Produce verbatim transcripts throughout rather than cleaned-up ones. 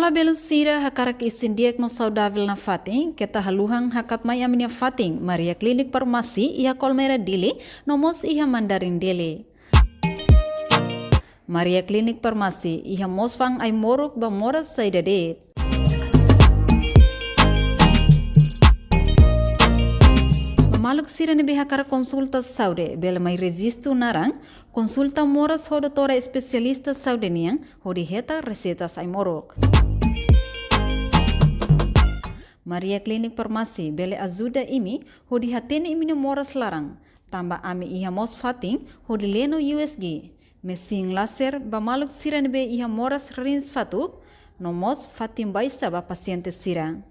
Olá belun sira, hakarak isin di'ak no saudavel nafatin, keta haluha hakat mai ami-nia fatin, Maria Clinic Farmasi, iha Kolmera Dili, no mós iha Mandarin Dili. Maria Clinic Farmasi, iha mós fa'an ai-moruk ba moras saida de'it. Ba maluk sira ne'ebé hakarak konsulta saúde, bele mai rejistu naran, konsulta moras ho doutora espesialista saúde nian, hodi hetan reseitas ai-moruk. Maria Clinic Farmasi bele ajuda imi hodi hatene imi-nia moras laran, tanba ami iha mós fatin hodi lee no U S G, mesin laser ba maluk sira ne'ebé iha moras rins fatuk, no mós fatin baixa ba pasiente sira.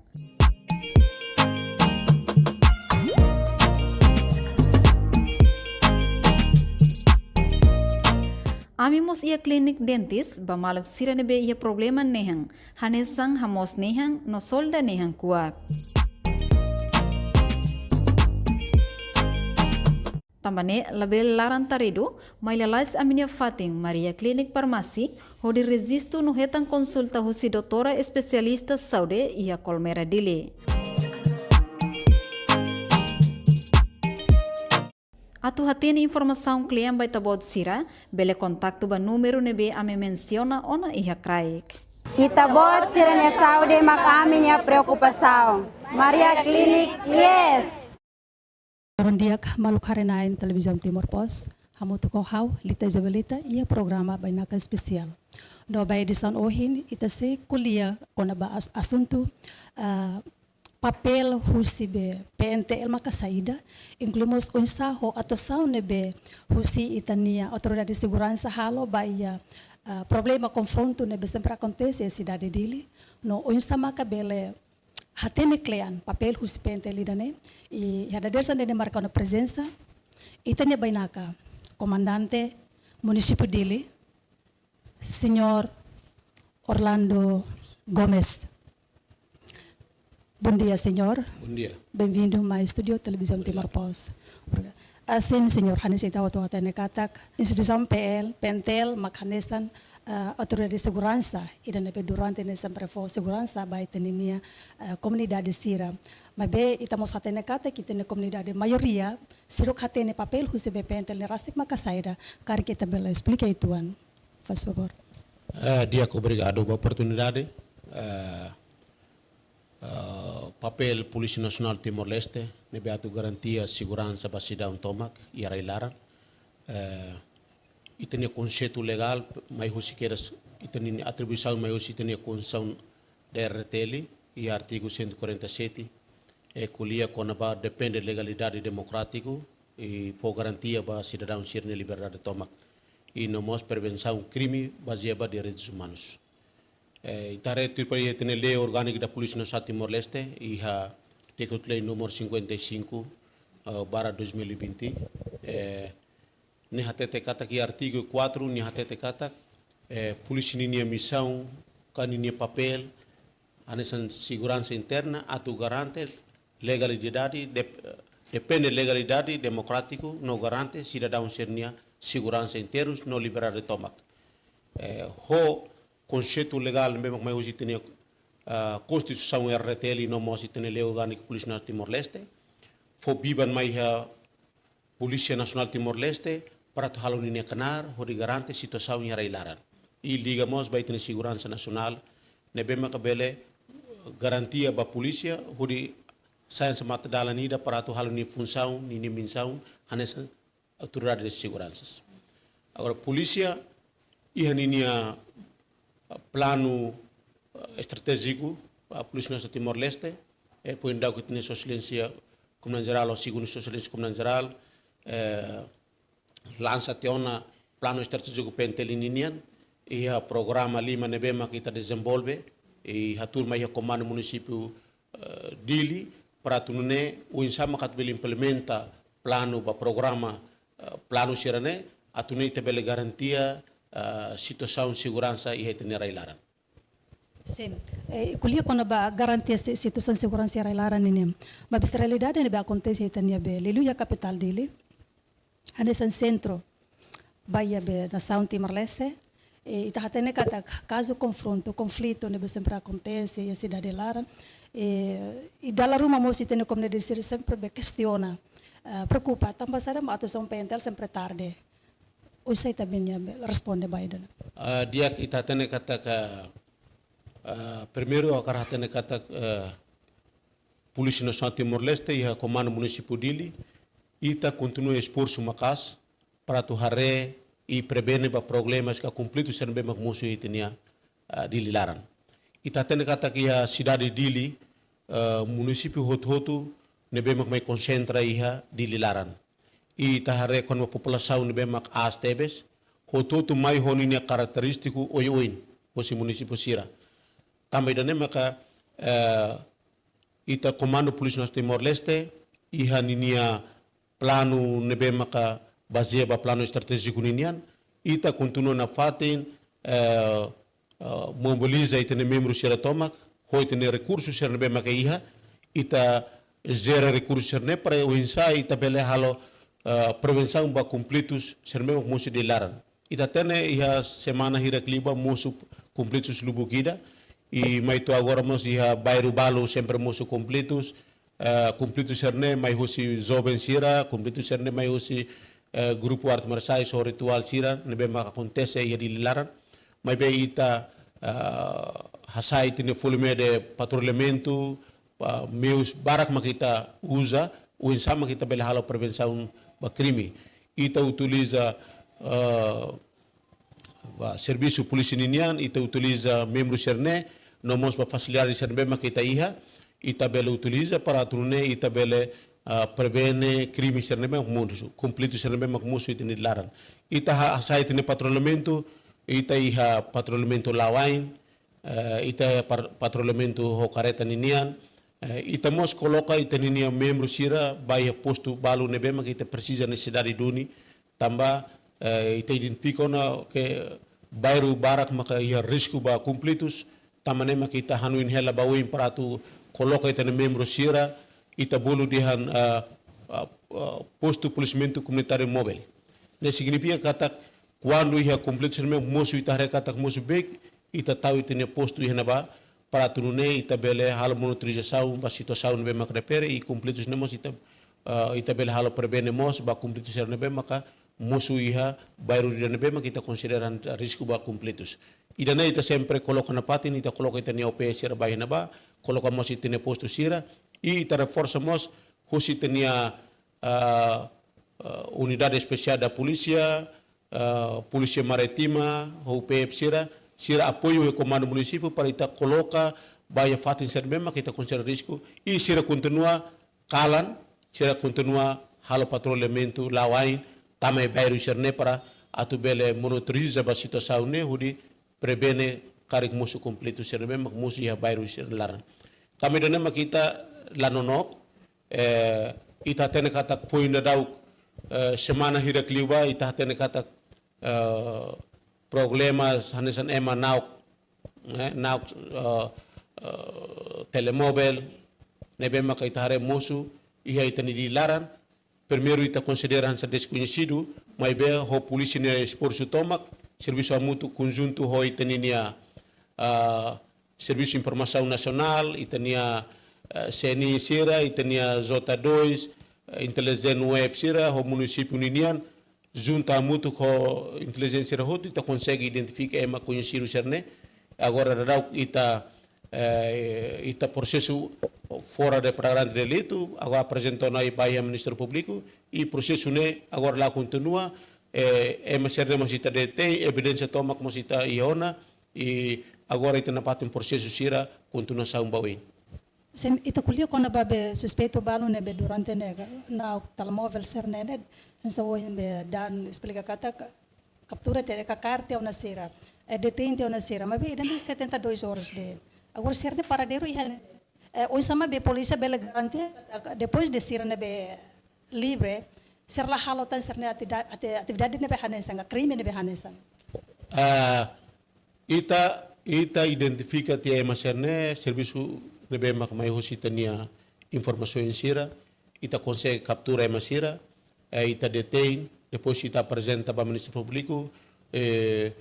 Ami mós iha klinik dentis ba maluk sira ne'ebé iha problema nehan, hanesan hamoos nehan no solda nehan kuak. Tanba ne'e labele laran-taridu, mai lalais ami-nia fatin Maria Clinic Farmasi, hodi rejistu no hetan konsulta husi doutora espesialista saúde iha Kolmera Dili. Atu hatene informasaun kle'an ba ita-boot sira, bele kontaktu ba númeru ne'ebé ami mensiona ona iha kraik. Ita-boot sira-nia saúde mak ami-nia preokupasaun. Maria Clinic, yes! Bondia, maluk haree-na'in Televizaun Timor Post, hamutuk ho ha'u, Lita Isabelita, iha programa Bainaka Espesiál. No ba edisaun ohin, ita sei ko'alia kona-ba as-, asuntu, ah, papél husi be P N T L maka saida, inklui mós oinsá ho atuasaun ne'ebé husi ita-nia autoridade seguransa halo ba iha, ah, problema konfrontu ne'ebé sempre akontese iha sidade Dili, no oinsá maka bele hatene kle'an papél husi P N T L ida-ne'e, i iha dadeer-saan ne'e marka ona prezensa ita-nia bainaka, Komandante Munisípiu Dili, Señór Orlando Gomes. Bondia, señór. Bondia. Bem-vindo mai estúdiu Televizaun Timor Post. Obrigadu. Asin, señór, hanesan ita hotu hatene katak instituisaun P L, P N T L, mak hanesan, ah, autoridade seguransa ida ne'ebé durante ne'e sempre fó seguransa ba ita-nia, ah, komunidade sira. Maibé ita mós hatene katak ita-nia komunidade maioria seidauk hatene papél husi be P N T L ne'e rasik maka saida, karik ita bele esplika uitoan. Faz favor. Eh, di'ak, obrigadu ba oportunidade. Eh, eh, papél Polísia Nasionál Timor-Leste ne'ebé atu garantia seguransa ba sidadaun tomak iha rai-laran. Eh, ita-nia konseitu legál mai husi kedas, ita-nia atribuisaun mai husi ita-nia Konstituisaun D R T L, iha artigu cento e quarenta e sete, eh, ko'alia kona-ba defende legalidade demokrátiku, i fó garantia ba sidadaun sira-nia liberdade tomak, i no mós prevensaun krime bazeia ba direitus umanus. Eh, ita haree tuir ba iha ita-nia Lei Orgánика da Polícia Nacional Timor-Leste, iha Dekretu-Lei número cinquenta e cinco, eh, barra dois mil e vinte, eh, nia hatete katak iha artigu quatro, nia hatete katak, eh, polísia ninia misaun, ka ninia papél, hanesan seguransa interna, atu garante legalidade, dep-, defende legalidade demokrátiku, no garante sidadaun sira-nia seguransa inteiru no liberdade tomak. Eh, ho konseitu legál ne'ebé mak mai husi ita-nia, ah, Konstituisaun R T L no mós ita-nia Lei Orgánика Polísia Nasionál Timor-Leste, fó biban mai iha Polísia Nasionál Timor-Leste para atu halo ninia knaar hodi garante situasaun iha rai-laran. I liga mós ba ita-nia seguransa nasionál ne'ebé maka bele garantia ba polísia hodi sai hanesan mata-dalan ida para atu halo ninia funsaun, ninia misaun, hanesan autoridade de seguransa. Agora, polísia iha ninia, ah, planu, ah, estratéjiku, ah, Polísia Nasionál Timor-Leste, eh, foin daudauk ita-nia Sua Exelénsia Komandante Jerál, ou Segundu Sua Exelénsia Komandante Jerál, eh, lansa tiha ona planu estratéjiku P N T L ninian, iha programa lima ne'ebé mak ita dezenvolve, i hatuur mai iha Komandu Munisípiu, eh, Dili, para atu nune'e oinsá maka atu bele implementa planu ba programa, eh, planu sira-ne'e, atu nune'e ita bele garantia, eh, situasaun seguransa iha ita-nia rai-laran. Sin. Eh, ko'alia kona-ba garantia si-, situasaun seguransa iha rai-laran ninian. Maibé realidade ne'ebé akontese iha ita-nia be, liuliu iha kapitál Dili, hanesan sentru ba iha be nasaun Timor-Leste, E ita hatene katak kazu konfrontu, konflitu ne'ebé sempre akontese iha sidade laran, e, i dala ruma mós ita-nia komunidade sira sempre be kestiona, ah, preokupa, tanba saida mak atuasaun P N T L sempre tarde. Oinsá ita-boot nia be responde ba ida-ne'e? Ah, di'ak, ita hatene katak, ah, primeiru ha'u hakarak hatene katak, ah, Polísia Nasionál Timor-Leste iha Komandu Munisípiu Dili, ita kontinua esforsu maka'as para atu haree i prevene ba problemas ka konflitu sira ne'ebé mak mosu iha ita-nia, ah, Dili laran. Ita hatene katak iha sidade Dili, ah, munisípiu hotu-hotu ne'ebé mak mai konsentra iha Dili laran. I ita haree kona-ba populasaun ne'ebé mak aas tebes, hotu-hotu mai ho ninia karakterístiku oioin hosi munisípiu sira. Tanba ida-ne'e maka, eh, ita Komandu Polísia Nasionál Timor-Leste iha ninia planu ne'ebé maka bazeia ba planu estratéjiku ninian, ita kontinua nafatin, eh, eh, mobiliza ita-nia membru sira tomak, ho ita-nia rekursu sira ne'ebé maka iha, ita jere rekursu sira-ne'e para oinsá ita bele halo, eh, prevensaun ba konflitus sira ne'ebé maka mosu iha Dili laran. Ita hatene iha semana hirak liubá mosu konflitus lubuk ida, i mai to'o agora mós iha bairru balu sempre mosu konflitus, eh, konflitu sira-ne'e mai hosi joven sira, konflitu sira-ne'e mai hosi, eh, grupu arte marsiais ho rituál sira ne'ebé maka akontese iha Dili laran. Maibé ita, eh, hasai ita-nia volume de patrullamentu, ba meius barak mak ita uza, oinsá mak ita bele halo prevensaun ba krime. Ita utiliza, eh, ba servisu polísia ninian, ita utiliza membru sira-ne'e, no mós ba fasilidade sira ne'ebé mak ita iha, ita bele utiliza para atu nune'e ita bele, ah, prevene krime sira ne'ebé mak mosu, konflitu sira ne'ebé mak mosu iha ita-nia laran. Ita ha-, hasai ita-nia patrullamentu, ita iha patrullamentu la'o ain, eh, ita par-, patrullamentu ho karreta ninian, eh, ita mós koloka ita-nia membru sira ba iha postu balu ne'ebé mak ita presiza nesesidade duni, tanba, eh, ita identifika ona ke bairru barak maka iha risku ba konflitus, tanba ne'e maka ita hanoin hela ba oin para atu koloka ita-nia membru sira, ita bolu dehan, ah, ah, ah, postu polisiamentu komunitáriu móvel. Ne'e signifika katak kuandu iha konflitu sira ne'ebé mosu ita haree katak mosu beik, ita tau ita-nia postu iha ne'ebá, para atu nune'e ita bele halo monitorizasaun ba situasaun ne'ebé mak refere i konflitus ne'e mós ita, ah, ita bele halo prevene mós ba konflitu sira ne'ebé maka mosu iha bairru ida ne'ebé mak ita konsidera risku ba konflitus. Ida-ne'e ita sempre koloka nafatin, ita koloka ita-nia O P sira ba iha ne'ebá, koloka mós ita-nia postu sira, i ita reforsa mós hosi ita-nia, ah, ah, unidade espesiál da polísia, ah, Polísia Marítima, ho P F sira, sira apoiu ho Komandu Munisípiu para ita koloka ba iha fatin sira ne'ebé mak ita konsidera risku, i sira kontinua kalan, sira kontinua halo patrullamentu la'o ain, tama iha bairru sira-ne'e para atu bele monitoriza ba situasaun ne'e hodi prevene karik mosu konflitu sira ne'ebé mak mosu iha bairru sira laran. Tanba ida-ne'e mak ita la nonook, eh, ita hatene katak foin daudauk, eh, semana hirak liubá, ita hatene katak, eh, problemas hanesan ema na'ok, eh, na'ok, eh, eh, telemóvel, ne'ebé maka ita haree mosu iha ita-nia Dili laran. Primeiru ita konsidera hanesan deskoñesidu, maibé ho polísia nia esforsu tomak, servisu hamutuk konjuntu ho ita-nia, ah, Servisu Informasaun Nasionál, ita-nia, eh, C N I sira, ita-nia J dois, eh, intelijen web sira, ho munisípiu ninian, junta hamutuk ho intelijénsia sira hotu, ita konsege identifika ema koñesidu sira-ne'e. Agora daudauk ita, eh, ita prosesu fora de flagrante delito, agora aprezenta ona ba iha Ministériu Públiku, i prosesu ne'e agora la kontinua, eh, ema sira-ne'e mós ita detein, evidénsia tomak mós ita iha ona, i agora ita nafatin prosesu sira kontinuasaun ba oin. Sin, ita ko'alia kona-ba be suspeitu balu ne'ebé durante ne'e, na'ok telemóvel sira-ne'e, ne'e, hanesan ohin be Daan esplika katak kaptura tiha, ka kaer tiha ona sira, eh, detein tiha ona sira, maibé ida-ne'e setenta e dois horas de'it. Agora sira-nia paradeiru iha ne'e, eh, oinsá mak be polísia bele garante, eh, depois de sira ne'ebé livre, sira la halo tan sira-nia atida-, ati-, atividade ne'ebé hanesan, ka krime ne'ebé hanesan. Ah, ita, ita identifika tiha ema sira-ne'e, servisu ne'ebé mak mai hosi ita-nia informasaun sira, ita konsege kaptura ema sira, eh, ita detein, depois ita aprezenta ba Ministériu Públiku, eh,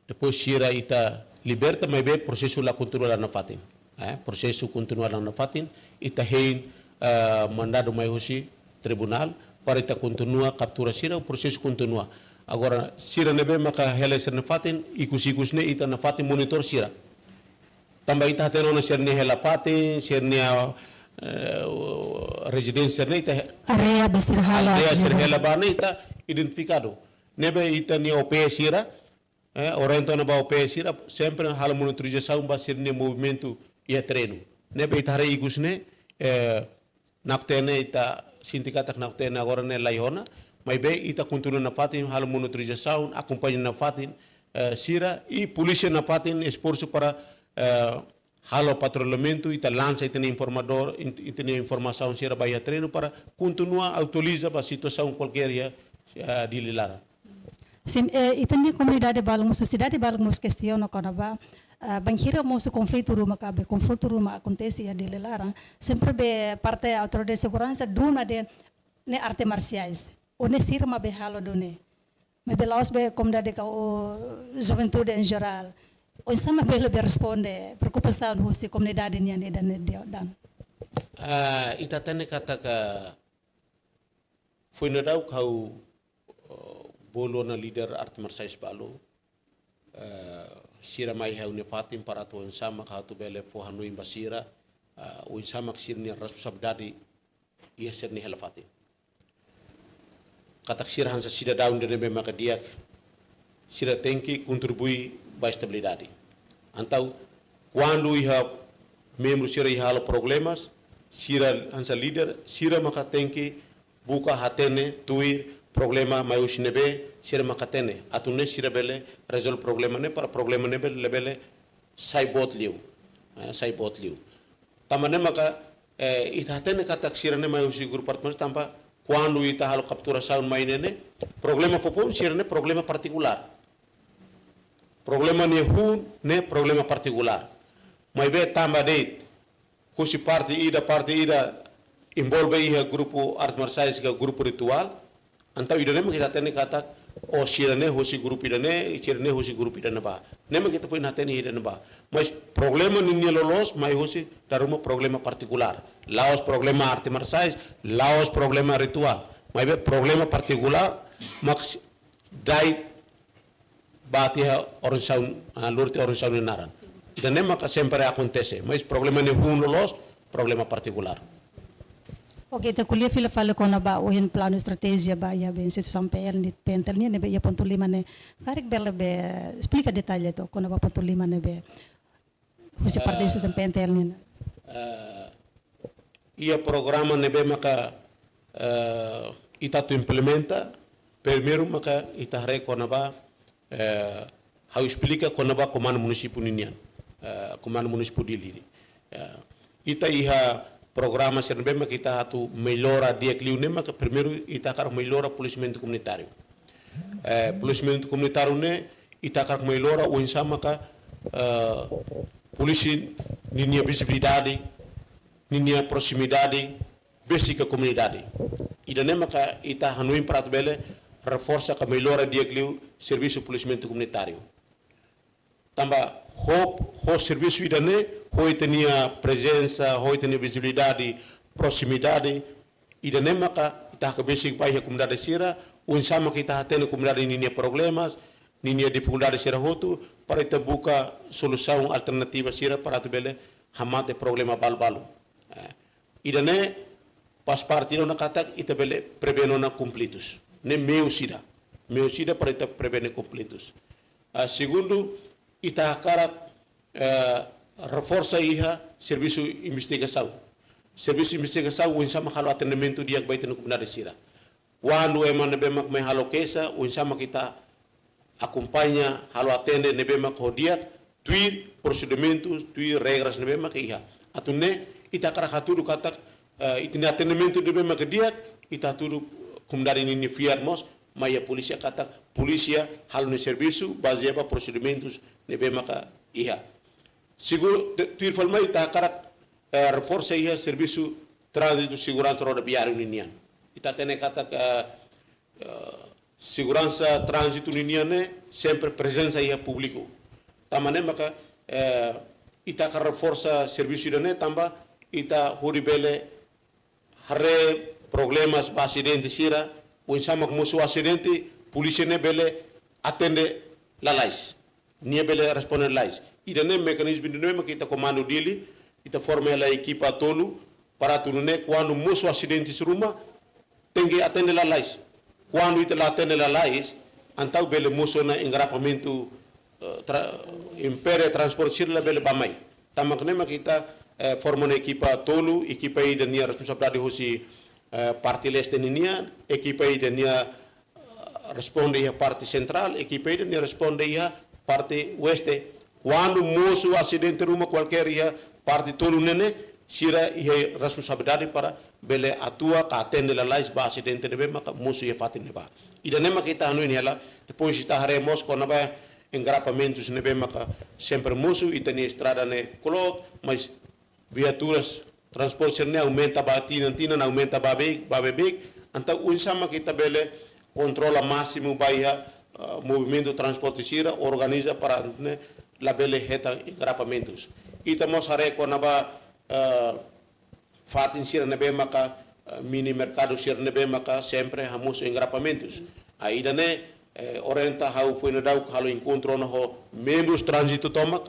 Depois sira ita liberta, maibé prosesu la kontinua la nafatin. Eh, prosesu kontinua la nafatin, ita hein, eh, mandadu mai husi tribunál para ita kontinua kaptura sira, prosesu kontinua. Agora, sira ne'ebé maka hela sira nafatin, ikus-ikus ne'e ita nafatin monitor sira. Tanba ita hatene ona sira-nia hela fatin, sira-nia, eh, rezidénsia ne'e ita he-, Área be sira halo área sira atividade. Hela ba ne'e ita identifikadu. Ne'ebé ita-nia O P sira, eh, orienta ona ba O P sira, sempre halo monitorizasaun ba sira-nia movimentu iha terrenu. Ne'ebé ita haree ikus ne'e, eh, nakutene ita sente katak nakutene agora ne'e laiha ona, maibé ita kontinua nafatin halo monitorizasaun, akompaña nafatin, eh, sira, i polísia nafatin esforsu para, eh, halo patrullamentu, ita lansa ita-nia informadór, ita-nia informasaun sira ba iha terrenu para kontinua atualiza ba situasaun kualkér iha, eh, Dili laran. Sin, eh, ita-nia komunidade balu mós, sosiedade balu mós kestiona kona-ba, ah, bainhira mós konflitu ruma ka be konfrontu ruma akontese iha Dili laran, sempre be parte autoridade seguransa duna de'it ne'e arte marsiais. Ou ne'e sira mak be halo duni. Maibé la'ós be komunidade ka ou juventude em geral. Oinsá mak bele be responde preokupasaun husi komunidade nian ida-ne'e de'it, Dan? Ah, ita hatene katak foin daudauk ha'u, eh, bolu ona líder arte marsiais balu, eh, sira mai ha'u-nia fatin para atu oinsá mak atu bele fó hanoin ba sira, eh, oinsá mak sira-nia responsabilidade iha sira-nia hela fatin. Katak sira hanesan sidadaun ida ne'ebé maka di'ak, sira tenke kontribui ba estabilidade. Entaun, kuandu iha membru sira iha halo problemas, sira hanesan líder, sira maka tenke buka hatene, tuir problema mai husi ne'ebé, sira maka hatene. Atu nune'e sira bele rezolve problema ne'e para problema ne'e bele, bele sai boot liu. Eh, sai boot liu. Tanba ne'e maka, eh, ita hatene katak sira-ne'e mai husi grupu arte marsiais tanba kuandu ita halo kapturasaun mai ne'e ne'e, problema foufoun sira-ne'e problema partikulár. Problema nia hun ne'e problema partikulár. Maibé tanba de'it husi parte ida, parte ida envolve iha grupu arte marsiais ka grupu rituál, entaun ida-ne'e mak ita hatene katak, oh, sira-ne'e husi grupu ida-ne'e, sira-ne'e husi grupu ida-ne'ebá. Ne'e mak ita foin hatene ida-ne'ebá. Mas problema ninia loloos mai husi dala ruma problema partikulár. La'ós problema arte marsiais, la'ós problema rituál. Maibé problema partikulár mak s-, da'et ba tiha organizasaun, ah, lori tiha organizasaun nia naran. Ida-ne'e maka sempre akontese, mas problema nia hun loloos, problema partikulár. Oke, ita ko'alia fila fali kona-ba ohin planu estratéjia ba iha be instituisaun P L nian, P N T L nian, ne'ebé iha pontu lima ne'e. Karik bele be esplika detalle to'ok kona-ba pontu lima ne'ebé husi parte, ah, instituisaun P N T L nian. Ah, iha programa ne'ebé maka, eh, ita atu implementa, primeiru maka ita haree kona-ba, eh, ha'u esplika kona-ba komandu munisípiu ninian, eh, komandu munisípiu Dili. Eh, ita iha programa sira ne'ebé maka ita atu mellora di'ak liu ne'e maka primeiru ita hakarak mellora polisiamentu komunitáriu. Eh, polisiamentu komunitáriu ne'e ita hakarak mellora oinsá maka, eh, polísia ninia vizibilidade, ninia proximidade besik ka komunidade. Ida-ne'e maka ita hanoin para atu bele reforsa ka mellora di'ak liu servisu polisiamentu komunitáriu. Tanba ho, ho servisu ida-ne'e, ho ita-nia prezensa, ho ita-nia vizibilidade, proximidade, ida-ne'e maka ita hakarak besik ba iha komunidade sira, oinsá maka ita hatene komunidade ninia problemas, ninia difikuldade sira hotu, para ita buka solusaun alternativa sira para atu bele hamate problema balu-balu. Eh, ida-ne'e faz parte ida ona katak ita bele prevene ona konflitus. Ne'e meius ida. Meius ida para ita prevene konflitus. Ah, segundu, ita hakarak, eh, reforsa iha servisu investigasaun. Servisu investigasaun oinsá mak halo atendimentu di'ak ba ita-nia komunidade sira. Kuandu ema ne'ebé mak mai halo keixa, oinsá mak ita akompaña, halo atende ne'ebé mak ho di'ak, tuir prosedimentus, tuir regras ne'ebé mak iha. Atu nune'e, ita hakarak hatudu katak, eh, ita-nia atendimentu ne'ebé mak di'ak, ita hatudu komunidade ninia fiar mós, mai iha polísia katak, polísia halo nia servisu, bazeia ba prosedimentus ne'ebé mak iha. Segundu, te-, tuir fali mai ita hakarak, eh, reforsa iha servisu tránzitu seguransa rodoviáriu ninian. Ita hatene katak, eh, eh, seguransa tránzitu ninian ne'e sempre prezensa iha públiku. Tanba ne'e maka, eh, ita hakarak reforsa servisu ida-ne'e tanba ita hodi bele haree problemas ba asidente sira, oinsá mak mosu asidente, polísia ne'e bele atende lalais, nia bele responde lalais. Ida-ne'e mekanizmu ida-ne'e mak ita Komandu Dili, ita forma hela ekipa tolu, para atu nune'e kuandu mosu asidente sira ruma, tenke atende lalais. Kuandu ita la atende lalais, entaun bele mosu ona engarrafamentu, eh, tra-, impede transporte sira labele bá mai. Tanba ne'e mak ita, eh, forma ona ekipa tolu, ekipa ida nia responsabilidade hosi, eh, parte leste ninian, ekipa ida nia, eh, responde iha parte sentrál, ekipa ida nia responde iha parte oeste. Kuandu mosu asidente ruma kualkér iha parte tolu ne'e ne'e, sira iha responsabilidade para bele atua ka atende lalais ba asidente ne'ebé maka mosu iha fatin ne'ebá. Ida-ne'e maka ita hanoin hela, depois ita haree mós kona-ba engarrafamentus ne'ebé maka sempre mosu, ita-nia estrada ne'e kloot, mas viaturas, transporte sira ne'e aumenta ba tinan-tinan, aumenta ba beik, ba bebeik. Entaun oinsá mak ita bele kontrola másimu ba iha, ah, movimentu transporte sira, organiza para ne'e labele hetan engarrafamentus. Ita mós haree kona-ba, ah, fatin sira ne'ebé maka, ah, mini merkadu sira ne'ebé maka sempre hamosu engarrafamentus. Ah, ida-ne'e, eh, orienta ha'u foin daudauk halo enkontru ona ho membrus tránzitu tomak,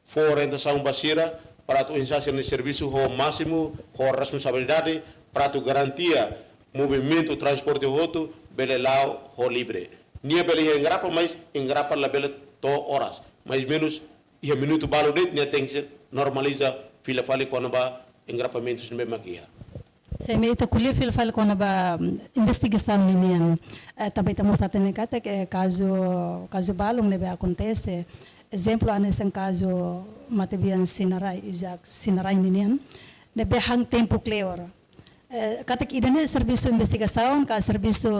fó orientasaun ba sira para atu oinsá sira-nia servisu ho másimu, ho responsabilidade, para atu garantia movimentu transporte hotu bele la'o ho livre. Nia bele iha engarrafa, mas engarrafa labele to'o oras. Mais menus iha minutu balu de'it nia tenke normaliza fila fali kona-ba engarrafamentus ne'ebé mak iha. Se imi ita ko'alia fila fali kona-ba, mm, investigasaun ninian. Eh, tanba ita mós hatene katak, eh, kazu, kazu balun ne'ebé akontese. Ezemplu, hanesan kazu matebian Sinarai, Isaac Sinarai ninian. Ne'ebé han tempu kleur. Eh, katak ida-ne'e servisu investigasaun, ka servisu,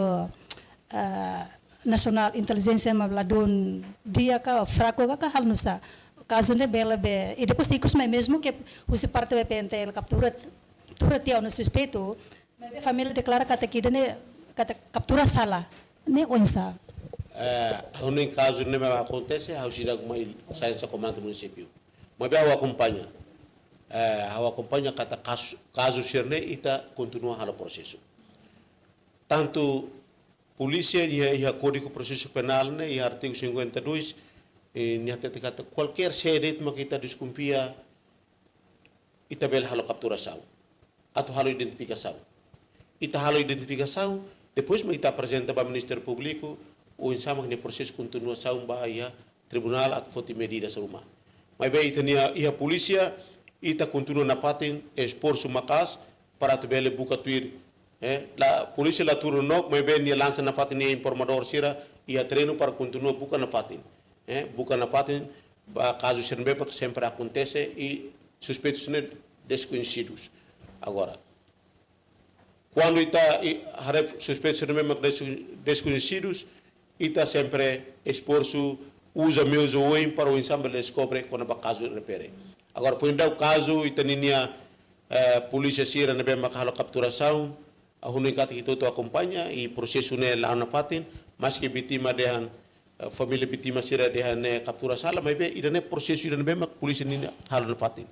eh, nasionál intelijénsia mak ladún di'ak ka fraku ka, ka halo nu'usá. Kazu ne'e bele be, i depois ikus mai mezmu ke husi parte be P N T L kaptura, kaptura tiha ona suspeitu, maibé família deklara katak ida-ne'e, katak kaptura sala, ne'e oinsá? Eh, ha'u-nia kazu ne'e mak akontese, ha'u seidauk mai sai sa komandu munisípiu. Maibé ha'u akompaña. Eh, ha'u akompaña katak kazu, kazu sira-ne'e ita kontinua halo prosesu. Tantu polísia iha, iha Kódigu Prosesu Penál ne'e, iha artigu cinquenta e dois, eh, nia hatete katak kualkér sé de'it mak ita deskonfia, ita bele halo kapturasaun. Atu halo identifikasaun. Ita halo identifikasaun, depois mak ita aprezenta ba Ministériu Públiku, oinsá mak nia prosesu kontinuasaun ba iha tribunál atu foti medidas ruma. Maibé ita-nia iha polísia, ita kontinua nafatin esforsu maka'as para atu bele buka tuir. Eh, la, polísia la tuur nonook, maibé nia lansa nafatin nia informadór sira iha terrenu para kontinua buka nafatin. Eh, buka nafatin ba kazu sira ne'ebé mak sempre akontese i suspeitus ne'e deskoñesidus. Agora, kuandu ita, i, haree suspeitus sira ne'ebé mak des-, deskoñesidus, ita sempre esforsu uza meius oioin para oinsá bele deskobre kona-ba kazu refere. Agora, foin daudauk kazu ita ninia, eh, polísia sira ne'ebé mak halo kapturasaun, ha'u hanoin katak ita hotu akompaña i prosesu ne'e la'o nafatin, maski vítima dehan, eh, família vítima sira dehan ne'e kaptura sala, maibé ida-ne'e prosesu ida ne'ebé mak polísia nian halo nafatin.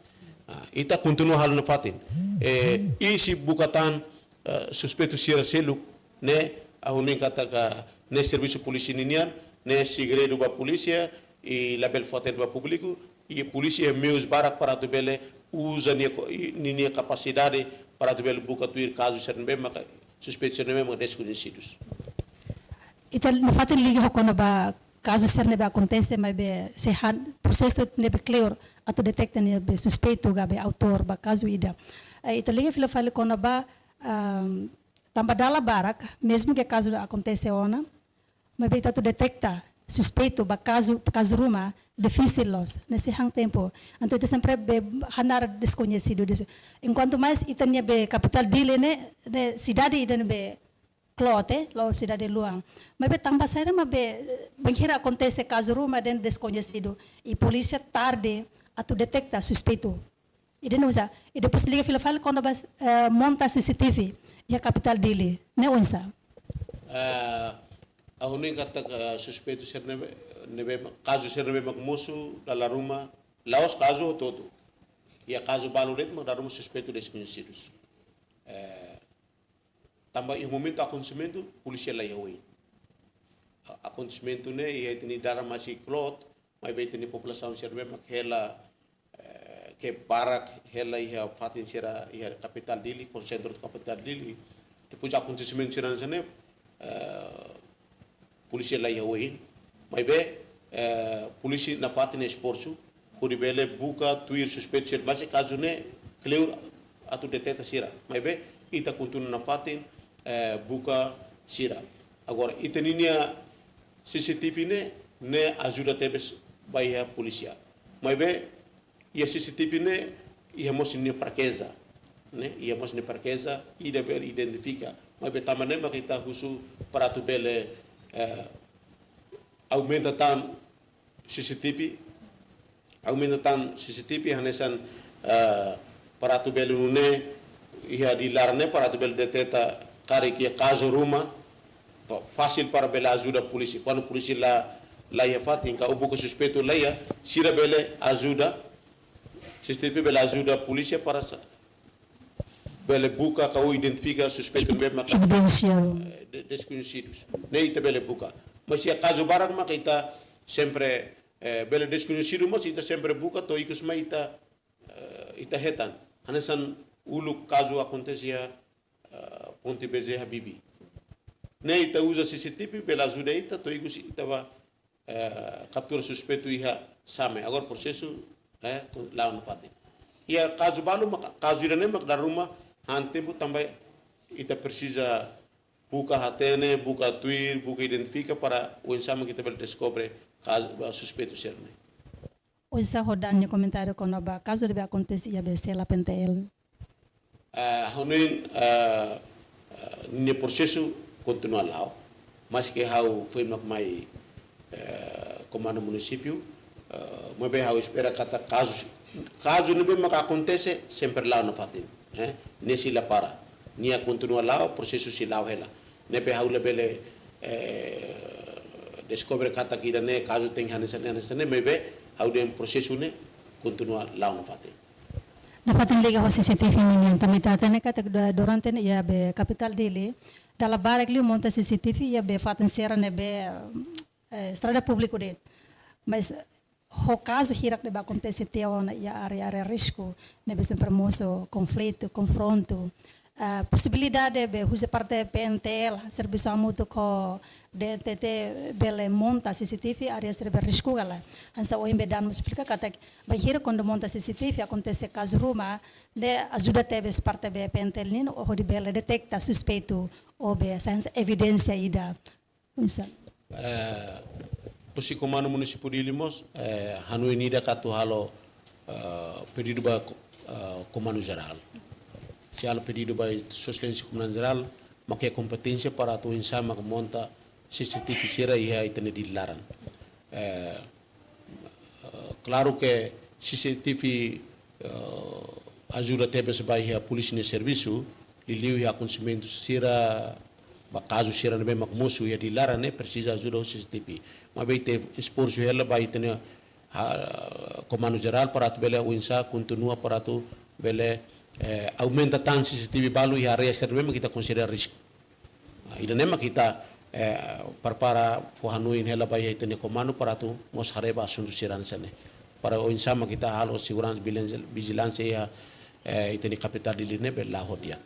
Ah, ita kontinua halo nafatin. Eh, i sei buka tan, eh, suspeitu sira seluk ne'e, ha'u hanoin katak ne'e servisu polísia ninian, ne'e segredu ba polísia, i labele fó hatene ba públiku, i polísia iha meius barak para atu bele uza nia ko-, i, ninia kapasidade para atu bele buka tuir kazu sira ne'ebé maka suspeitu sira ne'ebé maka deskoñesidus. Ita nafatin liga ho kona-ba kazu sira ne'ebé akontese, maibé sei han prosesu ne'ebé kleur atu deteta ne'ebé suspeitu ka be autór ba kazu ida. Eh, ita liga fila fali kona-ba, ahm, tanba dala barak, mezmu ke kazu akontese ona, maibé ita atu deteta suspeitu ba kazu, kazu ruma, difisil loos, ne'e sei han tempu. Entaun ita sempre be hanaran deskoñesidu, des-, enkuantu mais ita-nia be kapitál Dili ne'e, ne'e sidade ida ne'ebé kloot, eh, la'ós sidade luan. Maibé tanba saida mak be, eh, bainhira akontese kazu ruma dehan deskoñesidu, i polísia tarde atu deteta suspeitu. Ida-ne'e oinsá, i depois liga fila fali kona-ba, eh, monta C C T V iha kapitál Dili, ne'e oinsá? Eh, Ha'u hanoin katak, eh, suspeitu sira ne'ebé, ne'ebé, kazu sira ne'ebé mak mosu dala ruma, la'ós kazu hotu-hotu. Iha kazu balu de'it mak dala ruma suspeitu deskoñesidus. Eh, tanba iha momentu akontesimentu, polísia la iha oin. A-, akontesimentu ne'e, iha ita-nia dalan masih kloot, maibé ita-nia populasaun sira ne'ebé mak hela, eh, ke barak hela iha fatin sira iha kapitál Dili, konsentru kapitál Dili. Depois akontesimentu sira hanesan ne'e, eh, polísia la iha oin. Maibé, eh, polísia nafatin esforsu hodi bele buka tuir suspeitu sira. Mas kazu ne'e kleur atu deteta sira. Maibé ita kontinua nafatin, eh, buka sira. Agora, ita-nia C C T V ne'e, ne'e ajuda tebes ba iha polísia. Maibé, iha C C T V ne'e, iha mós nia frakeza, ne'e? Iha mós nia frakeza, ida bele identifika. Maibé tanba ne'e mak ita husu para atu bele, eh, aumenta tan C C T V, aumenta tan C C T V hanesan, eh, para atu bele nune'e, iha Dili laran ne'e para atu bele deteta karik iha kazu ruma, pa-, fasil para bele ajuda polísia. Kuandu polísia la, la iha fatin, ka buka suspeitu la iha, sira bele ajuda, C C T V bele ajuda polísia para sa-, bele buka ka identifika suspeitu ne'ebé mak, evidénsia, eh, de-, deskoñesidus. Ne'e ita bele buka. Mas iha kazu barak mak ita sempre, eh, bele deskoñesidu, mas ita sempre buka to'o ikus mai ita, eh, ita hetan. Hanesan uluk kazu akontese iha, eh, Ponte Bezerra Bibi. Ne'e ita uza C C T V bele ajuda ita, to'o ikus ita bá, eh, kaptura suspeitu iha Same. Agora prosesu, eh, ku-, la'o nafatin. Iha kazu balu mak, kazu ida-ne'e mak dala ruma han tempu tanba ita presiza buka hatene, buka tuir, buka identifika para oinsá mak ita bele deskobre kazu, ba, suspeitu sira-ne'e. Oinsá ho Daniel nia komentáriu kona-ba kazu ne'ebé akontese iha be sela P N T L? Eh, ha'u hanoin, eh, eh, nia prosesu kontinua la'o. Maske ha'u foin mak mai, eh, komandu munisípiu, eh, maibé ha'u espera katak kazu, kazu ne'ebé mak akontese sempre la'o nafatin, eh, ne'e sei la para. Nia kontinua la'o, prosesu sei la'o hela. Ne'ebé ha'u labele, eh, deskobre katak ida-ne'e kazu tenke hanesan ne'e, hanesan ne'e, maibé ha'u dehan prosesu ne'e kontinua la'o nafatin. Nafatin liga ho C C T V ninian, tanba ita hatene katak du-, durante ne'e iha be kapitál Dili, dala barak liu monta C C T V iha be fatin sira ne'ebé, eh, estrada públiku de'it. Mas ho kazu hirak ne'ebé akontese tiha ona iha área-área risku, ne'ebé sempre mosu konflitu, konfrontu. Ah, posibilidade be husi parte P N T L, servisu hamutuk ho D N T T bele monta C C T V área sira be risku ka lae. Hanesan ohin be Daniel mós esplika katak bainhira kuandu monta C C T V akontese kazu ruma, ne'e ajuda tebes parte be P N T L nian hodi bele deteta suspeitu ou be hanesan evidénsia ida. Oinsá? Eh, husi komandu munisípiu Dili mós, eh, hanoin ida katak halo, eh, pedidu ba, eh, komandu jerál. Sei halo pedidu ba Sua Exelénsia Komandu Jerál, mak iha kompeténsia para atu oinsá mak monta C C T V sira iha ita-nia Dili laran. Eh, Eh, klaru ke C C T V, eh, ajuda tebes ba iha polísia nia servisu, liuliu iha akontesimentu sira, ba kazu sira ne'ebé mak mosu iha Dili laran ne'e presiza ajuda husi C C T V. Maibé ita esforsu hela ba ita-nia, ha, komandu jerál para atu bele oinsá kontinua para atu bele, eh, aumenta tan C C T V balu iha área sira ne'ebé mak ita konsidera risku. Ah, ida-ne'e mak ita, eh, prepara fó hanoin hela ba iha ita-nia komandu para atu mós haree ba asuntu sira hanesan ne'e. Para oinsá mak ita halo seguransa, vijilánsia, vijilánsia iha, eh, ita-nia kapitál Dili ne'e bele la'o ho di'ak.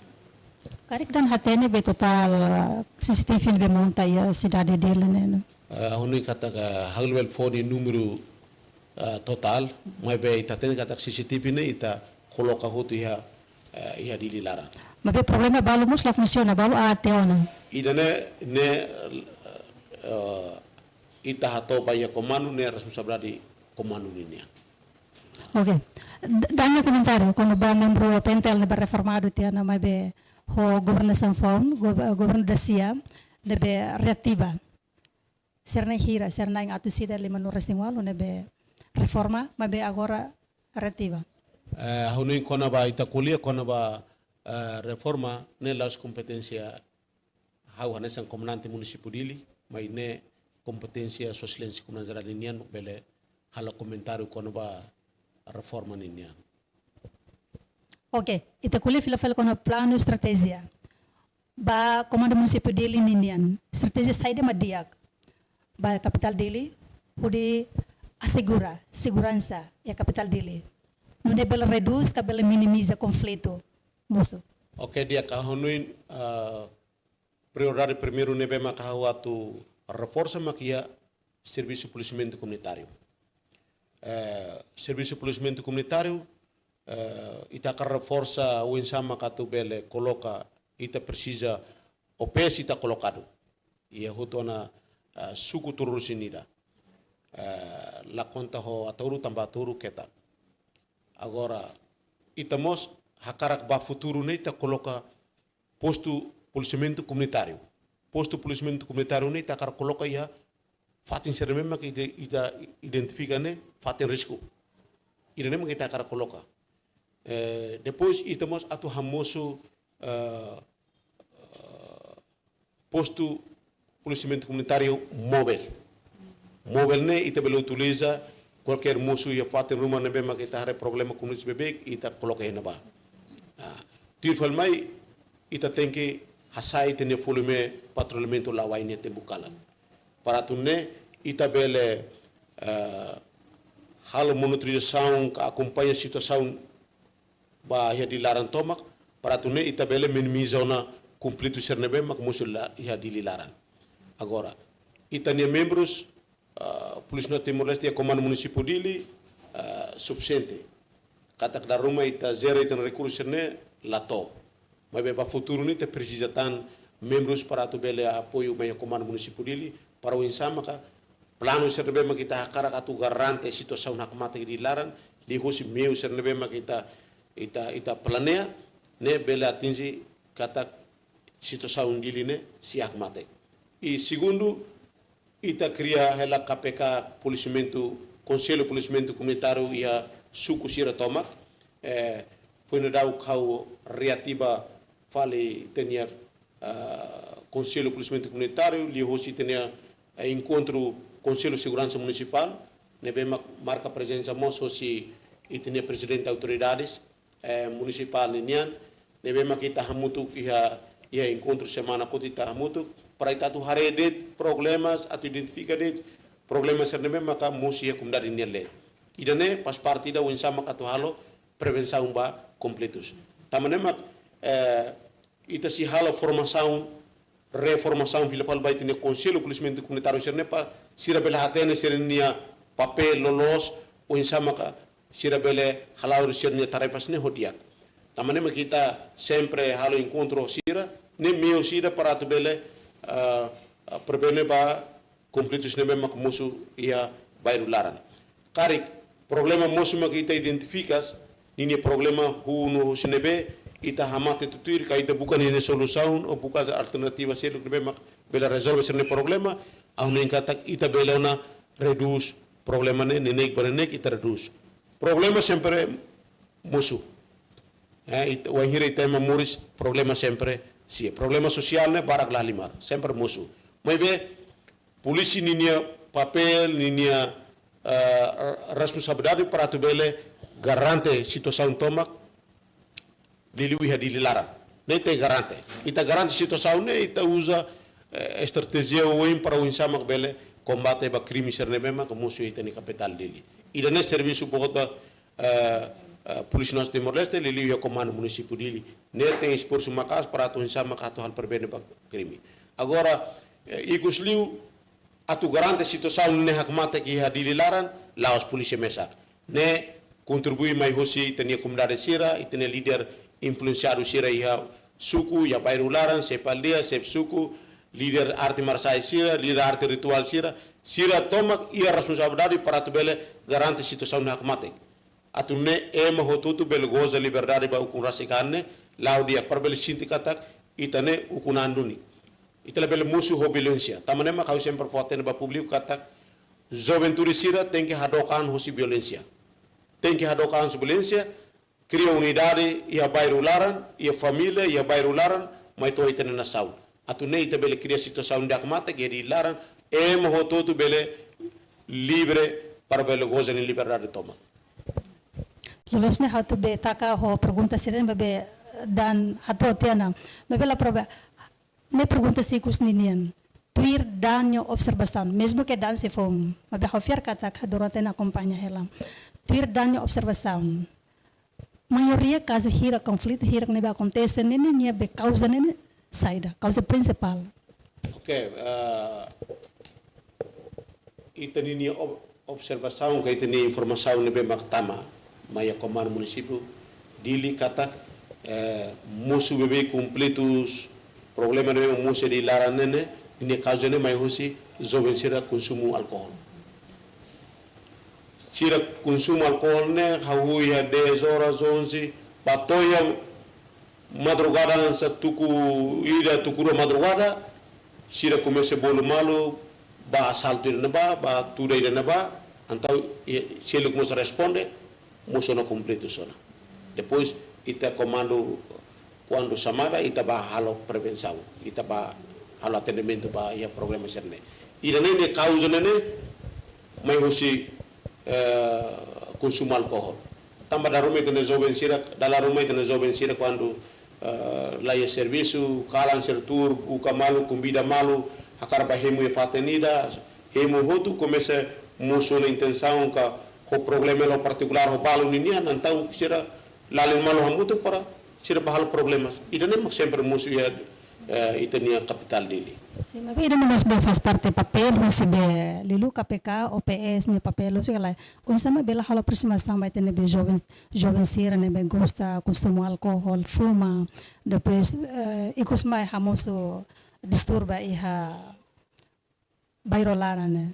Karik Daniel hatene be totál, eh, C C T V ne'ebé monta iha sidade Dili ne'e, no? Eh, ha'u hanoin katak ha'u labele fó nia númeru, eh, totál, maibé ita hatene katak C C T V ne'e ita koloka hotu iha, eh, iha Dili laran. Maibé problema balu mós la funsiona, balu aat tiha ona. Ida-ne'e, ne'e, eh, ita hato'o ba iha komandu ne'e responsabilidade komandu ninian. Oke. D-, Daniel nia komentáriu kona-ba membru P N T L ne'ebé reformadu tiha ona maibé ho governasaun foun, gover-, governu dasia ne'ebé reativa. Sira na'in hira, sira na'in atus ida limanulu-resin-ualu ne'ebé reforma, maibé agora reativa. Eh, ha'u hanoin kona-ba ita ko'alia kona-ba, eh, reforma ne'e la'ós kompeténsia ha'u hanesan komandante munisípiu Dili. mai ne'e kompeténsia Sua Exelénsia Komandante Jerál ninian bele halo komentáriu kona-ba reforma ninian. Oke, ita ko'alia fila fali kona planu estratéjia. Ba Komandu Munisípiu Dili ninian, estratéjia saida mak di'ak ba kapitál Dili, hodi asegura seguransa iha kapitál Dili. Nune'e bele redús ka bele minimiza konflitu mosu. Oke, di'ak, ha'u hanoin, ah, prioridade primeiru ne'ebé maka ha'u atu reforsa mak iha servisu polisiamentu komunitáriu. Eh, servisu polisiamentu komunitáriu, eh, ita hakarak reforsa oinsá maka atu bele koloka, ita presiza O P S ita kolokadu iha hotu ona, eh, suku tuir-lusin ida. Eh, la konta ho Ataúru tanba Ataúru ketak. Agora, ita mós hakarak ba futuru ne'e ita koloka postu polisiamentu komunitáriu. Postu polisiamentu komunitáriu ne'e ita hakarak koloka iha fatin sira ne'ebé maka ita, ita identifika ne'e fatin risku. Ida-ne'e maka ita hakarak koloka. Eh, depois ita mós atu hamosu, eh, eh, postu polisiamentu komunitáriu movel. Movel ne'e ita bele utiliza kualkér mosu iha fatin ruma ne'ebé maka ita haree problema komunitáriu beibeik, ita koloka iha ne'ebá. Ah, tuir fali mai, ita tenke hasa'e ita-nia volume patrullamentu la'o-ain iha tempu kalan. Para atu nune'e ita bele, eh, halo monitorizasaun ka akompaña situasaun ba iha Dili laran tomak, para atu nune'e ita bele minimiza ona konflitu sira ne'ebé mak mosu la iha Dili laran. Agora, ita-nia membrus, ah, Polísia Nasionál Timor-Leste iha Komandu Munisípiu Dili, ah, sufisiente. Katak dala ruma ita jere ita-nia rekursu sira-ne'e la to'o. Maibé ba futuru ne'e ita presiza tan membrus para atu bele apoiu mai iha Komandu Munisípiu Dili, para oinsá maka planu sira ne'ebé maka ita hakarak atu garante situasaun hakmatek iha Dili laran, liuhosi meiu sira ne'ebé maka ita, ita, ita planeia, ne'e bele atinje katak situasaun Dili ne'e sei hakmatek. I segundu, ita kria hela K P K polisiamentu, Konsellu Polisiamentu Komunitáriu iha suku sira tomak, eh, foin daudauk ha'u reativa fali ita-nia, ah, Konsellu Polisiamentu Komunitáriu, liuhosi ita-nia, eh, enkontru Konsellu Seguransa Munisipál, ne'ebé mak marka prezensa mós hosi ita-nia prezidente autoridades, eh, munisipál ninian, ne'ebé mak ita hamutuk iha, iha enkontru semana kotuk ita hamutuk, para ita atu haree de'it problemas, atu identifika de'it problemas sira ne'ebé maka mosu iha komunidade nian leet. Ida-ne'e faz parte ida oinsá maka atu halo prevensaun ba konflitus. Tanba ne'e mak, eh, ita sei halo formasaun, reformasaun fila fali ba ita-nia Konsellu Polisiamentu Komunitáriu sira-ne'e para sira bele hatene sira-nia papél loloos, oinsá maka sira bele hala'o sira-nia tarefas ne'e ho di'ak. Tanba ne'e mak ita sempre halo enkontru ho sira, ne'e meiu sira para atu bele, ah, ah, prevene ba konflitus ne'ebé mak mosu iha bairru laran. Karik problema mosu mak ita identifika, ninia problema hunu husi ne'ebé, ita hamate tutuir ka ita buka ninia solusaun ou buka alternativa seluk ne'ebé mak bele rezolve sira-nia problema, ha'u hanoin katak ita bele ona redús problema ne'e, neineik ba neineik ita redús. Problema sempre mosu. Eh, ita, wainhira ita ema moris, problema sempre sei. Problema sosiál ne'e barak la halimar, sempre mosu. Maibé, polísia ninia papél, ninia, eh, responsabilidade para atu bele garante situasaun tomak, liuliu iha Dili laran. Ne'e ita garante. Ita garante situasaun ne'e, ita uza, eh, estratéjia oioin para oinsá mak bele kombate ba krime sira ne'ebé mak mosu iha ita-nia kapitál Dili. Ida-ne'e servisu boot ba, eh, eh, Polísia Nasionál Timor-Leste, liuliu iha Komandu Munisípiu Dili. Ne'e tenke esforsu maka'as para atu oinsá mak atu halo prevene ba krime. Agora, eh, ikusliu atu garante situasaun ne'e hakmatek iha Dili laran, la'ós polísia mesak. Ne'e kontribui mai hosi ita-nia komunidade sira, ita-nia líder influensiadu sira iha suku, iha bairru laran, xefe aldeia, xefe suku, líder arte marsiais sira, líder arte rituál sira, sira tomak iha responsabilidade para atu bele garante situasaun ne'e hakmatek. Atu nune'e ema hotu-hotu bele goza liberdade ba ukun rasik an ne'e, la'o di'ak para bele sente katak ita ne'e ukun an duni. Ita labele mosu ho violénsia. Tanba ne'e mak ha'u sempre fó-hatene ba públiku katak juventude sira tenke hadook an hosi violénsia. Tenke hadook an hosi violénsia, kria unidade iha bairru laran, iha família, iha bairru laran, mai to'o ita-nia nasaun. Atu nune'e ita bele kria situasaun di'ak matak, ke di laran ema hotu-hotu bele livre para bele goza nia liberdade tomak. Loloos ne'e ha'u atu bele taka ho pergunta sira-ne'e maibé da'an hato'o tiha ona. Maibé la problema. Ne'e pergunta sikus ninian. Tuir da'an nia observasaun, mezmu ke da'an sei foun, maibé ha'u fiar katak durante ne'e akompaña hela. Tuir da'an nia observasaun, maioria kazu hirak, konflitu hirak ne'ebé akontese ne'e, ne'e nia be kauza ne'e, ne'e saida, kauza prinsipál. Oke, eh, ita-nia ob-, observasaun ka ita-nia informasaun ne'ebé mak tama mai iha komandu munisípiu Dili katak, eh, mosu beibeik konflitus, problema ne'ebé mosu di laran ne'e, ne'e, nia kauza ne'e mai husi joven sira konsumu alkohol. Sira konsumu alkohol ne'e, hahú iha dez horas, onze, ba to'o iha madrugada hanesan tuku ida, tuku rua madrugada, sira komesa bolu malu, ba asaltu ida-ne'ebá, ba tuda ida-ne'ebá, entaun, i, sira komesa responde, mosu ona konflitu ona. Depois, ita komandu, kuandu xamada, ita bá halo prevensaun, ita bá halo atendimentu ba iha problema sira-ne'e. Ida-ne'e, ne'e kauza ne'e, ne'e mai husi, eh, konsumu alkohol. Tanba dala ruma ita-nia joven sira, dala ruma ita-nia joven sira kuandu, eh, la iha servisu, kalan sira tuur, buka malu, konvida malu, hakarak bá hemu iha fatin ida, hemu hotu, komesa mosu ona intensaun ka ho problema la partikulár ho balu ninian, entaun sira lalin malu hamutuk para sira bá halo problemas. Ida-ne'e mak sempre mosu iha, eh, ita-nia kapitál Dili. Sin, maibé ida-ne'e mós be faz parte papél husi be liuliu K P K, O P S nia papél, husi kala, oinsá mak bele halo aproximasaun ba ita-nia be joven, joven sira ne'ebé gosta konsumu alkohol, fuma, depois, eh, ikus mai hamosu disturba iha bairru laran ne'e.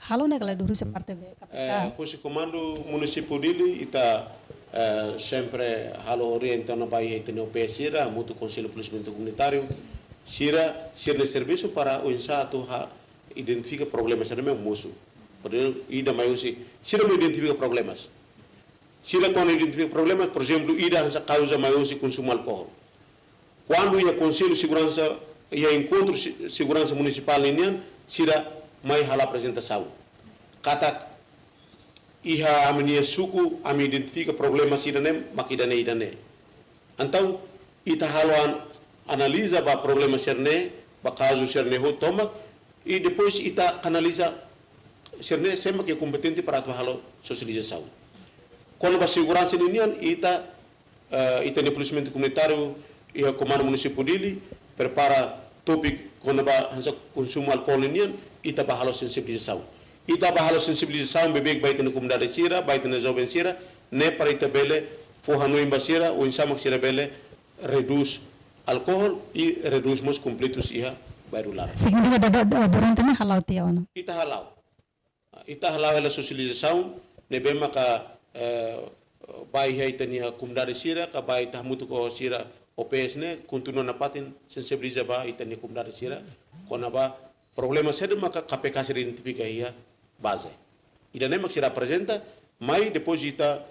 Halo ne'e kala duru se parte be K P K. Eh, husi komandu munisípiu Dili, ita, eh, sempre halo orientasaun ba iha ita-nia O P S sira, hamutuk ho Konsellu Polisiamentu Komunitáriu, sira, sira-nia servisu para oinsá atu ha-, identifika problema sira-ne'ebé mosu. Por ezemplu, ida mai husi, sira mak identifika problemas. Sira kuandu identifika problemas, por ezemplu, ida hanesan kauza mai husi konsumu alkohol. Kuandu iha Konsellu Seguransa, iha enkontru se-, seguransa munisipál ninian, sira mai halo aprezentasaun. Katak iha ami-nia suku, ami identifika problema sira-ne'e, mak ida-ne'e, ida-ne'e. Entaun, ita halo an-, analiza ba problema sira-ne'e, ba kazu sira-ne'e hotu tomak, i depois ita kanaliza sira-ne'e sé mak kompetente para atu halo sosializasaun. Kona-ba seguransa ninian, ita eh, ita-nia polisiamentu komunitáriu iha Komandu Munisípiu Dili prepara tópiku kona-ba hanesan konsumu alkohol ninian, ita bá halo sensibilizasaun. Ita bá halo sensibilizasaun beibeik ba ita-nia komunidade sira, ba ita-nia joven sira, ne'e para ita bele fó hanoin ba sira, oinsá mak sira bele redús alkohol i redús mós konflitus iha bairru laran. Signifika da, da, da, durante ne'e hala'o tiha ona? Ita hala'o. Ita hala'o hela sosializasaun, ne'ebé maka, eh, ba iha ita-nia komunidade sira, ka ba ita hamutuk ho sira O P S ne'e, kontinua nafatin sensibiliza ba ita-nia komunidade sira, kona-ba problema saida maka K P K sira identifika iha baze. Ida-ne'e mak sira aprezenta, mai depois ita,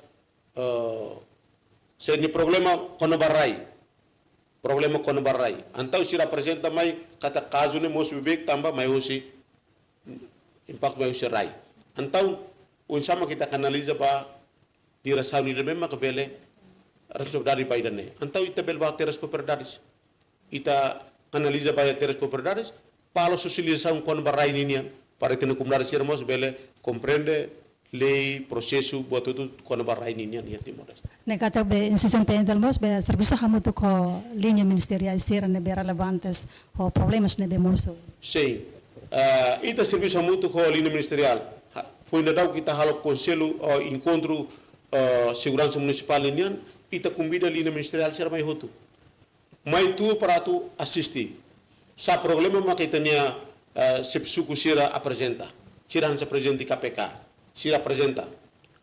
eh, sira-nia problema kona-ba rai. Problema kona-ba rai. Entaun sira aprezenta mai katak kazu ne'e mosu beibeik tanba mai husi impaktu mai husi rai. Entaun, oinsá mak ita kanaliza ba diresaun ida-ne'ebé maka bele responsabilidade ba ida-ne'e. Entaun ita bele ba terras propriedades. Ita kanaliza ba iha terras propriedades, halo sosializasaun kona-ba rai ninian, para ita-nia komunidade sira mós bele komprende lei, prosesu, buat hotu kona-ba rai ninian iha Timor-Leste. Ne'e katak be instituisaun P N T L mós be servisu hamutuk ho liña ministeriál sira ne'ebé relevantes ho problemas ne'ebé mosu. Sin. Ah, ita servisu hamutuk ho liña ministeriál. Ha, foin daudauk ita halo konsellu, oh, enkontru, oh, seguransa munisipál ninian, ita konvida liña ministeriál sira mai hotu. Mai tuur para atu asiste. Sá problema maka ita-nia, eh, xefe suku sira aprezenta. Sira hanesan prezidente K P K. Sira aprezenta.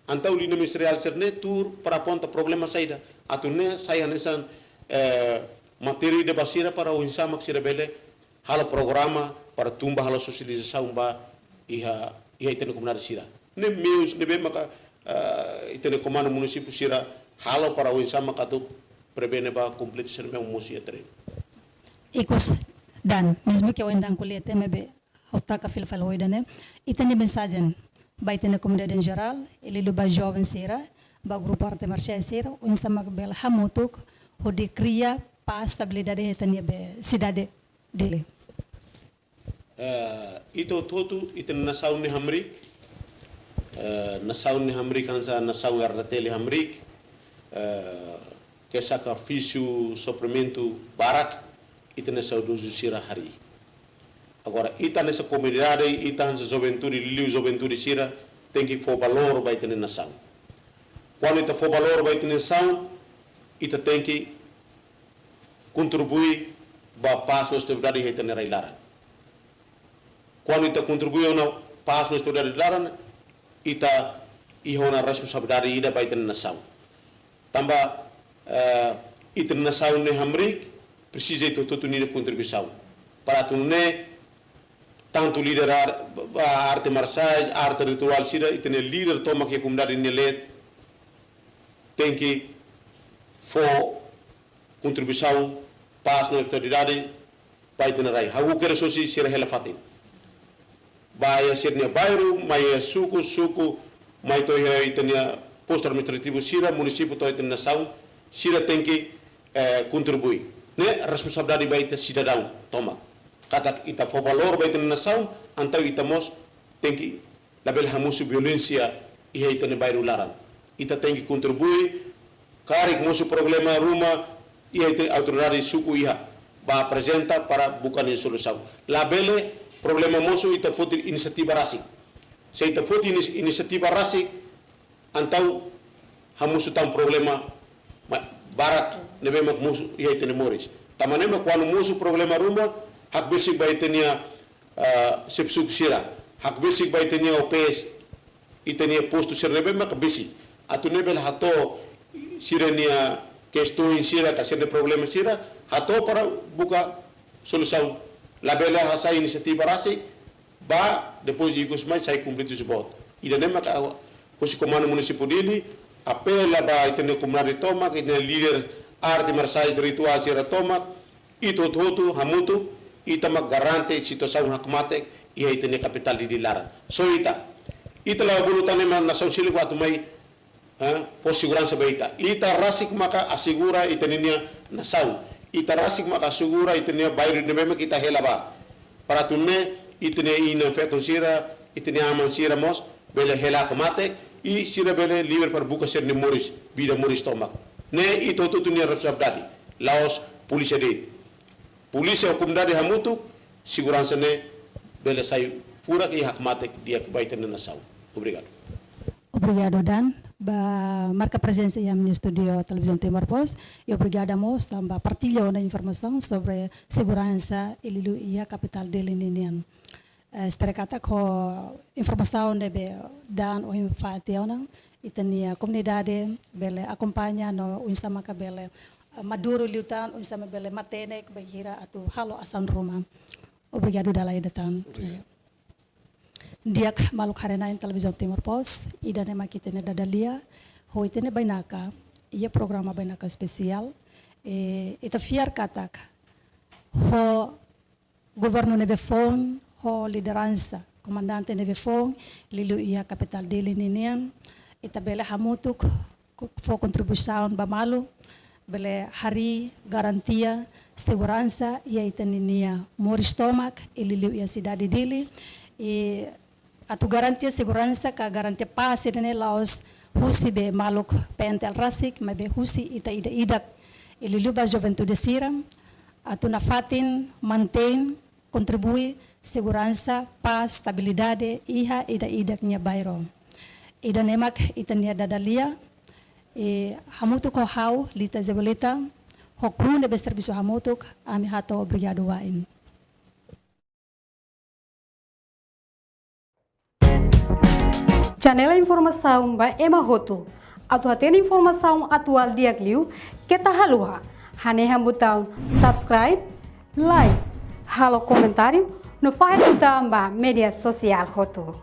Entaun liña ministeriál sira-ne'e tuur para aponta problema saida. Atu nune'e sai hanesan, eh, matéria ida ba sira para oinsá mak sira bele halo programa para tun bá halo sosializasaun ba iha, iha ita-nia komunidade sira. Ne'e meius ne'ebé maka, eh, ita-nia komandu munisípiu sira halo para oinsá maka atu prevene ba konflitu sira-ne'ebé mosu iha terrenu. Ikus, Dan, mezmu ke ohin daudaun ko'alia temi be ha'u taka fila fali ho ida-ne'e, ita-nia mensajen ba ita-nia komunidade en jerál, liuliu ba joven sira, ba grupu arte marsiál sira, oinsá mak bele hamutuk hodi kria pás, estabilidade iha ita-nia be sidade Dili. Eh, ita hotu-hotu, ita-nia nasaun ne'e hamriik, eh, nasaun ne'e hamriik, hanesan nasaun R D T L hamriik, eh, ke sakrifísiu, sofrimentu barak, ita-nia saudozu sira harii. Agora, ita hanesan komunidade, ita hanesan juventude, liuliu juventude sira, tenke fó valór ba ita-nia nasaun. Kuandu ita fó valór ba ita-nia nasaun, ita tenke kontribui ba pás no estabilidade iha ita-nia rai-laran. Kuandu ita kontribui ona pás no estabilidade rai-laran, ita iha ona responsabilidade ida ba ita-nia nasaun. Tanba, eh, ita-nia nasaun ne'e hamriik, presiza ita hotu-hotu nia kontribuisaun. Para atu nune'e, tantu líder ar-, ba-, arte marsiál, arte rituál sira, ita-nia líder tomak iha komunidade nia leet, tenke fó kontribuisaun, pás no estabilidade, ba ita-nia rai. Ha'u husu sira hela fatin. Ba iha sira-nia bairru, mai iha suku, suku, mai to'o iha ita-nia postu administrativu sira, munisípiu to'o ita-nia nasaun, sira tenke, eh, kontribui. Ne'e responsabilidade ba ita sidadaun tomak. Katak ita fó valór ba ita-nia nasaun, entaun ita mós tenke labele hamosu violénsia iha ita-nia bairru laran. Ita tenke kontribui, karik mosu problema ruma iha ita-nia autoridade suku iha, bá aprezenta para buka nia solusaun. Labele problema mosu ita foti inisiativa rasik. Se ita foti inis-, inisiativa rasik, entaun hamosu tan problema ma-, barak ne'ebé mak mosu iha ita-nia moris. Tanba ne'e mak kuandu mosu problema ruma, hakbesik ba ita-nia, ah, xefe suku sira, hakbesik ba ita-nia O P S, ita-nia postu sira ne'ebé mak besik. Atu nune'e bele hato'o sira-nia kestaun sira, ka sira-nia problema sira, hato'o para buka solusaun. Labele hasai inisiativa rasik, bá, depois ikus mai sai konflitu boot. Ida-ne'e mak ha'u husu Komandu Munisípiu Dili, apela ba ita-nia komunidade tomak, ita-nia líder arte marsiál rituál sira tomak, ita hotu-hotu hamutuk, ita mak garante situasaun hakmatek iha ita-nia kapitál Dili laran. Só ita. Ita la bolu tan ne'e mak nasaun seluk atu mai, eh, fó seguransa ba ita. Ita rasik maka asegura ita-nia nasaun. Ita rasik maka asegura ita-nia bairru ne'ebé mak ita hela bá. Para atu nune'e ita-nia inan-feton sira, ita-nia aman sira mós bele hela hakmatek, i sira bele livre para buka sira-nia moris, vida moris tomak. Ne'e ita hotu-hotu nia responsabilidade. La'ós polísia de'it. Polísia ho komunidade hamutuk, seguransa ne'e bele sai furak i hakmatek di'ak ba ita-nia nasaun. Obrigadu. Obrigadu, Dan, ba marka prezensa iha ami-nia estúdiu Televizaun Timor Post. I obrigada mós tanba partilla ona informasaun sobre seguransa i liuliu iha kapitál Dili ninian. Eh, espera katak ho informasaun ne'ebé Dan ohin fó tiha ona, ita-nia komunidade bele akompaña no oinsá maka bele, eh, maduru liután, oinsá maka bele matenek bainhira atu halo asaun ruma. Obrigadu dala ida tan. Obrigadu. Di'ak maluk haree-na'in Televizaun Timor Post, ida-ne'e mak ita-nia dada-lia, ho ita-nia bainaka, iha programa Bainaka Espesiál, eh, ita fiar katak, ho governu ne'ebé foun, ho lideransa, komandante ne'ebé foun, liuliu iha kapitál Dili ninian, ita bele hamutuk, ko-, fó kontribuisaun ba malu, bele harii garantia seguransa iha ita-nia moris tomak, i liuliu iha sidade Dili, i atu garantia seguransa ka garantia pás ida-ne'e la'ós husi be maluk P N T L rasik, maibé husi ita ida-idak, i liuliu ba juventude sira, atu nafatin mantein, kontribui seguransa, pás, estabilidade iha ida-idak nia bairru. Ida-ne'e mak ita-nia dada-lia, i hamutuk ho ha'u, Lita Isabelita, ho kru ne'ebé servisu hamutuk, ami hato'o obrigadu wa'in. Janela informasaun ba ema hotu. Atu hatene informasaun atuál di'ak liu, keta haluha hanehan butaun subscribe, like, halo komentáriu, no fahe tutan ba média sosiál hotu.